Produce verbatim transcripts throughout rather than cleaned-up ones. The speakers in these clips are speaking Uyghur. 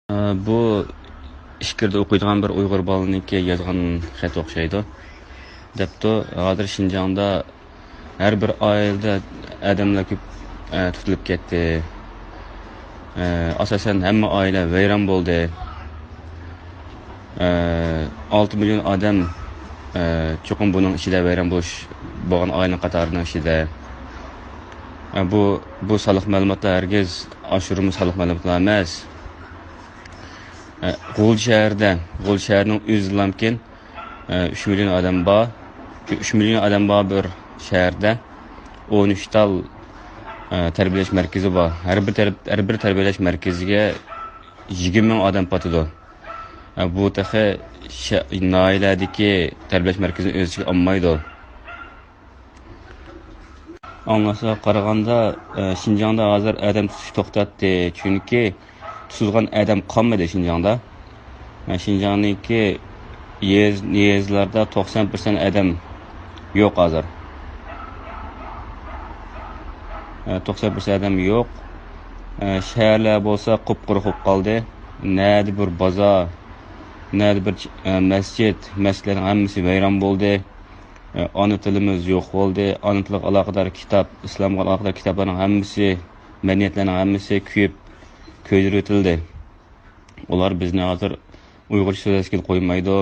بۇ ئىچكىرىدە ئوقۇيدىغان بىر ئۇيغۇر بالىنىڭكى يازغان خەت ئوخشايدۇ. دەپتۇ، ھازىر شىنجاڭدا ھەر بىر ئائىلىدە ئادەملەر كۆپ، ئە، تۇتۇلۇپ كەتتى. ئە، ئاساسەن ھەممە ئائىلە ۋەيران بولدى. ئە، ئالتە مىليون ئادەم، ئە، چوقۇم بۇنىڭ ئىچىدە ۋەيران بولۇش، بولغان ئائىلىنىڭ قاتارىنىڭ ئىچىدە. ئە، بۇ، بۇ سانلىق مەلۇماتلار ھەرگىز ئاشۇرما سانلىق مەلۇماتلار ئەمەس. ئە، غۇلجا شەھىرىدە، غۇلجا شەھىرىنىڭ ئۆزىدىلامكىن، ئە، ئۈچ مىليون ئادەم بار. شۇ ئۈچ مىليون ئادەم بار بىر شەھەردە ئون ئۈچ تال، ئە، تەربىيەلەش مەركىزى بار. ھەر بىر تەر-، ھەر بىر تەربىيەلەش مەركىزىگە يىگىرمە مىڭ ئادەم پاتىدۇ. ئە، بۇ تېخى شە-، ناھىيەلەردىكى تەربىيەلەش مەركىزىنى ئۆز ئىچىگە ئالمايدۇ. ئاڭلاشلارغا قارىغاندا، ئە، شىنجاڭدا ھازىر ئادەم تۇتۇش توختاتتى، چۈنكى تۇتۇلغان ئادەم قالمىدى شىنجاڭدا. ئە، شىنجاڭنىڭكى يېز-، يېزىلاردا توقسان پىرسەنت ئادەم يوق ھازىر. ئە، توقسان پىرسەنت ئادەم يوق. ئە، شەھەرلەر بولسا قۇپقۇرۇق بولۇپ قالدى. نەدە بىر بازار، نەدە بىر، ئە، مەسچىت، مەسچىتلەرنىڭ ھەممىسى ۋەيران بولدى. ئانا تىلىمىز يوق بولدى. ئانا تىلغا ئالاقىدار كىتاب، ئىسلامغا ئالاقىدار كىتابلارنىڭ ھەممىسى، مەدەنىيەتلەرنىڭ ھەممىسى كۆيۈپ، كۆيدۈرۈۋېتىلدى. ئۇلار بىزنى ھازىر ئۇيغۇرچە سۆزلەشكىلى قويمايدۇ.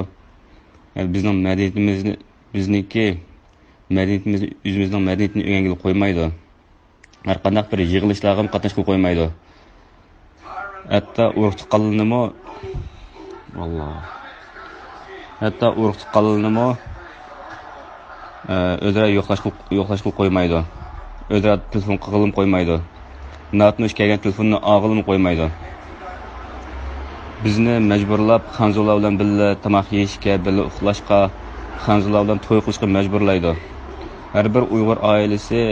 بىزنىڭ مەدەنىيىتىمىزنى، بىزنىڭكى مەدەنىيىتىمىزنى، ئۆزىمىزنىڭ مەدەنىيىتىنى ئۆگەنگىلى قويمايدۇ. ھەر قانداق بىر يىغىلىشلارغىمۇ قاتناشقىلى قويمايدۇ. ھەتتا ئۇرۇق تۇغقانلىرىنىمۇ، ۋاللا، ھەتتا ئۇرۇق تۇغقانلىرىنىمۇ، ئە، ئۆزئارا يوقلاشقىلى، يوقلاشقىلى قويمايدۇ. ئۆزئارا تېلېفون قىلغىلىمۇ قويمايدۇ. ناتونۇش كەلگەن تېلېفوننى ئالغىلىمۇ قويمايدۇ. بىزنى مەجبۇرلاپ خەنزۇلار بىلەن بىللە تاماق يېيىشكە، بىللە ئۇخلاشقا، خەنزۇلار بىلەن توي قىلىشقا مەجبۇرلايدۇ. ھەر بىر ئۇيغۇر ئائىلىسى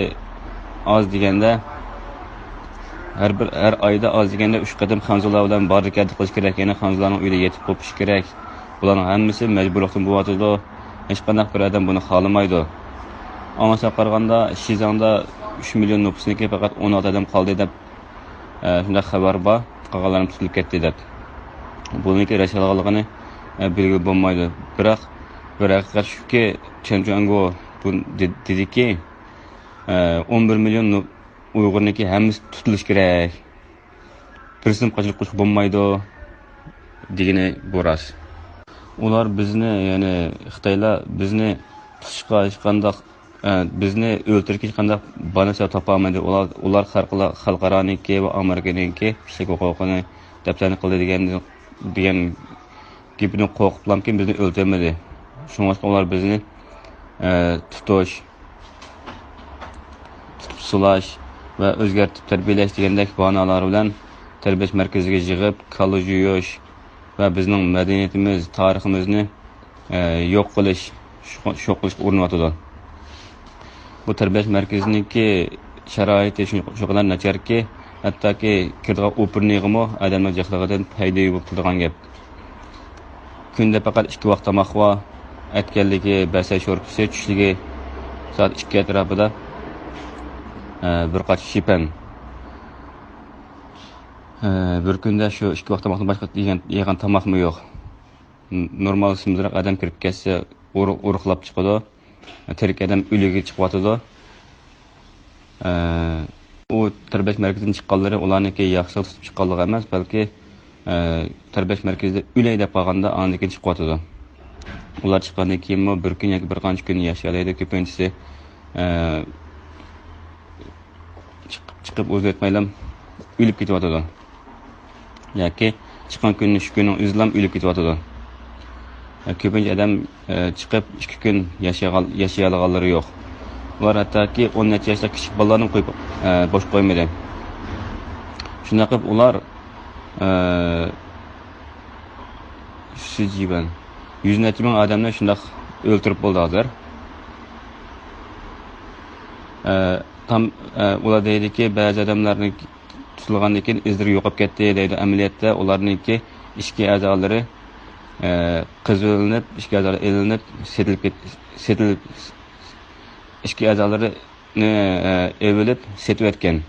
ئاز دېگەندە، ھەر بىر، ھەر ئايدا ئاز دېگەندە ئۈچ قېتىم خەنزۇلار بىلەن باردى كەلدى قىلىش كېرەك، يەنە خەنزۇلارنىڭ ئۆيىدە يېتىپ قوپۇش كېرەك. بۇلارنىڭ ھەممىسى مەجبۇرلۇقتىن بولۇۋاتىدۇ. ھېچقانداق بىر ئادەم بۇنى خالىمايدۇ. ئاڭلاشلارغا قارىغاندا، شىزاڭدا ئۈچ مىليون نوپۇسنىڭكى پەقەت ئون ئالتە ئادەم قالدى دەپ، ئە، شۇنداق خەۋەر بار، قالغانلىرىمۇ تۇتۇلۇپ كەتتى دەپ. بۇنىڭكى راست يالغانلىقىنى، ئە، بىلگىلى بولمايدۇ. بىراق، بىر ھەقىقەت شۇكى، چېن جۇەنگو بۇ دې-، دېدىكى، ئە، ئون بىر مىليون نو-، ئۇيغۇرنىڭكى ھەممىسى تۇتۇلۇشى كېرەك. بىرسىنى قاچىلىق قويۇشقا بولمايدۇ دېگىنى بۇ راست. ئۇلار بىزنى، يەنى خىتايلار بىزنى تۇتۇشقا ھېچقانداق، ئە، بىزنى ئۆلتۈرۈشكە ھېچقانداق باھانە سەۋەب تاپالمىدى. ئۇلار، ئۇلار خەلقلا-، خەلقئارانىڭكى ۋە ئامېرىكىنىڭكى كىشىلىك ھوقۇقىنى دەپسەندە قىلدى دېگەن، دېگەن گېپىدىن قورقۇپلامكىن بىزنى ئۆلتۈرمىدى. شۇڭلاشقا ئۇلار بىزنى، ئە، تۇتۇش، تۇتۇپ سولاش ۋە ئۆزگەرتىپ تەربىيەلەش دېگەندەك باھانىلەر بىلەن تەربىيەلەش مەركىزىگە يىغىپ، كاللا جۇيۇش ۋە بىزنىڭ مەدەنىيىتىمىز، تارىخىمىزنى، ئە، يوق قىلىش، شو-، شوق قىلىشقا ئۇرۇنۇۋاتىدۇ. بۇ تەربىيەلەش مەركىزىنىڭكى شارائىتى شۇ، شۇ قەدەر ناچاركى، ھەتتاكى كىرىدىغان ئوپېرنىغىمۇ ئادەمنىڭ جىقلىقىدىن پەيدا يۇيۇپ قىلىدىغان گەپ. كۈندە پەقەت ئىككى ۋاق تاماق بار. ئەتىگەنلىكى بەسە شورپىسى، چۈشلۈكى سائەت ئىككى ئەتراپىدا، ئە، بىر قاچا شىپەن. ئە، بىر كۈندە شۇ ئىككى ۋاق تاماقتىن باشقا يېگەن، يەيدىغان تاماقمۇ يوق. ن-، نورمال سېمىزراق ئادەم كىرىپ كەتسە، ئۇر-، ئۇرۇقلاپ چىقىدۇ. تىرىك ئادەم ئۆلۈكى چىقىۋاتىدۇ. ئە، ئۇ تەربىيەلەش مەركىزىدىن چىققانلىرى ئۇلارنىڭكى ياخشىلىق تۇتۇپ چىققانلىقى ئەمەس، بەلكى، ئە، تەربىيەلەش مەركىزىدە ئۆلەي دەپ قالغاندا ئاندىن كېيىن چىقىۋاتىدۇ. ئۇلار چىققاندىن كېيىنمۇ بىر كۈن ياكى بىر قانچە كۈن ياشىيالايدۇ، كۆپىنچىسى، ئە، چىق-، چىقىپ ئۇزۇن ئۆتمەيلا ئۆلۈپ كېتىۋاتىدۇ. ياكى چىققان كۈنى شۇ كۈننىڭ ئۆزىلا ئۆلۈپ كېتىۋاتىدۇ. كۆپىنچە ئادەم، ئە، چىقىپ ئىككى كۈن ياشىغان-، ياشىيالىغانلىرى يوق. ئۇلار ھەتتاكى ئون نەچچە ياشلىق كىچىك بالىلارنى قويۇپ، ئە، بوش قويمىدى. شۇنداق قىلىپ ئۇلار، ئە، شىجىبەن يۈز نەچچە مىڭ ئادەمنى شۇنداق ئۆلتۈرۈپ بولدى ھازىر. ئە، تام-، ئە، ئۇلار دەيدىكى، بەزى ئادەملەرنىڭ تۇتۇلغاندىن كېيىن ئىزلىرى يوقاپ كەتتى دەيدۇ. ئەمەلىيەتتە ئۇلارنىڭكى ئىچكى ئەزالىرى، ئە، قېزىۋېلىنىپ، ئىچكى ئەزالىرى ئېلىنىپ، سېتىلىپ كەت-، سېتىلىپ، ئىچكى ئەزالىرىنى، ئە، ئېلىۋېلىپ سېتىۋەتكەن.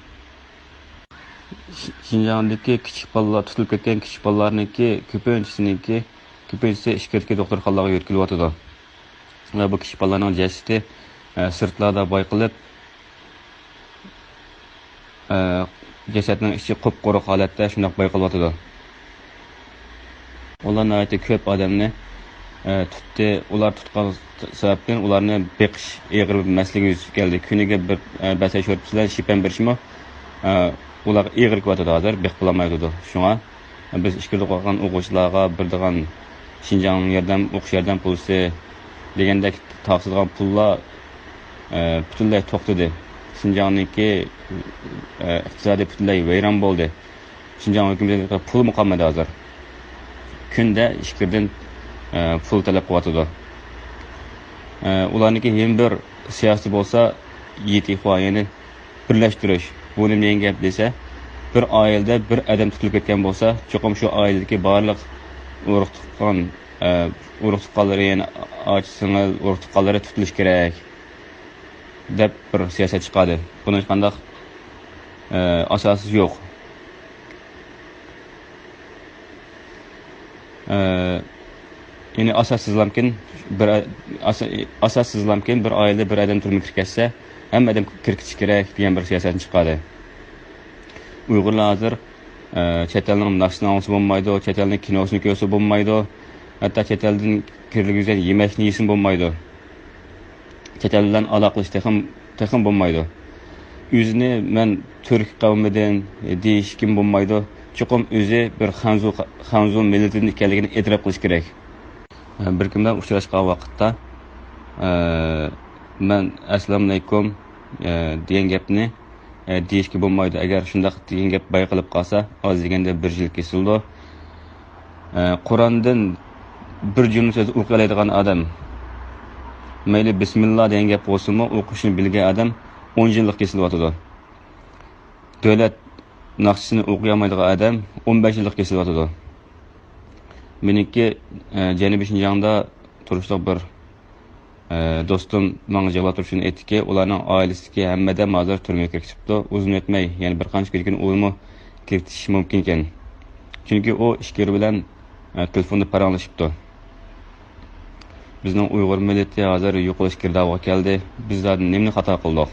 شىنجاڭدىكى كىچىك بالىلار، تۇتۇلۇپ كەتكەن كىچىك بالىلارنىڭكى كۆپىنچىسىنىڭكى، كۆپىنچىسى ئىچكىرىدىكى دوختۇرخانىلارغا يۆتكىلىۋاتىدۇ. ۋە بۇ كىچىك بالىلارنىڭ جەسىتى، ئە، سىرتلاردا بايقىلىپ، ئە، جەسەتنىڭ ئىچى قۇپقۇرۇق ھالەتتە شۇنداق بايقىلىۋاتىدۇ. ئۇلار ناھايىتى كۆپ ئادەمنى، ئە، تۇتتى. ئۇلار تۇتقان سەۋەبتىن ئۇلارنى بېقىش ئېغىر بىر مەسىلىگە يۈز كەلدى. كۈنىگە بىر، ئە، بەسەي شورپىسى بىلەن شىپەن بېرىشمۇ، ئە، ئۇلارغا ئېغىر كېلىۋاتىدۇ ھازىر، بېقىپ بولالمايۋاتىدۇ. شۇڭا بىز ئىچكىرىدە قالغان ئوقۇغۇچىلارغا بېرىدىغان شىنجاڭ ياردەم، ئوقۇش ياردەم پۇلىسى دېگەندەك تارقىتىدىغان پۇللار، ئە، پۈتۈنلەي توختىدى. شىنجاڭنىڭكى، ئە، ئىقتىسادى پۈتۈنلەي ۋەيران بولدى. شىنجاڭ ھۆكۈمىتىدە پۇلمۇ قالمىدى ھازىر. كۈندە ئىچكىرىدىن، ئە، پۇل تەلەپ قىلىۋاتىدۇ. ئە، ئۇلارنىڭكى يەنە بىر سىياسىتى بولسا، يىتىخۇا، يەنى بىرلەشتۈرۈش. بۇ نېمە دېگەن گەپ دېسە، بىر ئائىلىدە بىر ئادەم تۇتۇلۇپ كەتكەن بولسا، چوقۇم شۇ ئائىلىدىكى بارلىق ئۇرۇق تۇغقان، ئە، ئۇرۇق تۇغقانلىرى، يەنى ئاچا سىڭىل ئۇرۇق تۇغقانلىرى تۇتۇلۇشى كېرەك، دەپ بىر سىياسەت چىقاردى. بۇنىڭ ھېچقانداق، ئە، ئاساسى يوق. ئە، يەنى ئاساسسىزلامكىن بىر، ئاسا-، ئاساسسىزلامكىن بىر ئائىلىدە بىر ئادەم تۈرمىگە كىرىپ كەتسە، ھەممە ئادەم كىرىپ كېتىشى كېرەك دېگەن بىر سىياسەتنى چىقاردى. ئۇيغۇرلار ھازىر، ئە، چەت ئەلنىڭ ناخشىسىنى ئاڭلىسا بولمايدۇ، چەت ئەلنىڭ كىنوسىنى كۆرسە بولمايدۇ، ھەتتا چەت ئەلدىن كىرگۈزگەن يېمەكنى يېسىمۇ بولمايدۇ. چەت ئەل بىلەن ئالاقىلىشىش تېخىمۇ، تېخىمۇ بولمايدۇ. ئۆزىنى مەن تۈرك قەۋمىدىن دېيىشكىمۇ بولمايدۇ. چوقۇم ئۆزى بىر خەنزۇ، خەنزۇ مىللىتىدىن ئىكەنلىكىنى ئېتىراپ قىلىش كېرەك. بىر كىم بىلەن ئۇچراشقان ۋاقىتتا، ئە، مەن «ئەسسالامۇئەلەيكۇم»، ئە، دېگەن گەپنى، ئە، دېيىشكە بولمايدۇ. ئەگەر شۇنداق دېگەن گەپ بايقىلىپ قالسا، ئاز دېگەندە بىر يىل كېسىلىدۇ. ئە، قۇراندىن بىر جۈملە سۆز ئوقۇيالايدىغان ئادەم، مەيلى «بىسمىللا» دېگەن گەپ بولسىمۇ، ئوقۇشنى بىلگەن ئادەم ئون يىللىق كېسىلىۋاتىدۇ. دۆلەت ناخشىسىنى ئوقۇيالمايدىغان ئادەم ئون بەش يىللىق كېسىلىۋاتىدۇ. مېنىڭكى، ئە، جەنۇبىي شىنجاڭدا تۇرۇشلۇق بىر، ئە، دوستۇم ماڭا يىغلاپ تۇرۇپ شۇنى ئېيتتىكى، ئۇلارنىڭ ئائىلىسىدىكى ھەممە ئادەم ھازىر تۈرمىگە كىرىپ كېتىپتۇ. ئۇزۇن ئۆتمەي، يەنى بىر قانچە كۈندىن كېيىن ئۇمۇ كىرىپ كېتىشى مۇمكىنكەن. چۈنكى ئۇ ئىچكىرى بىلەن، ئە، تېلېفوندا پاراڭلىشىپتۇ. بىزنىڭ ئۇيغۇر مىللىتى ھازىر يوقىلىش گىردابىغا كەلدى. بىز زادى نېمىنى خاتا قىلدۇق؟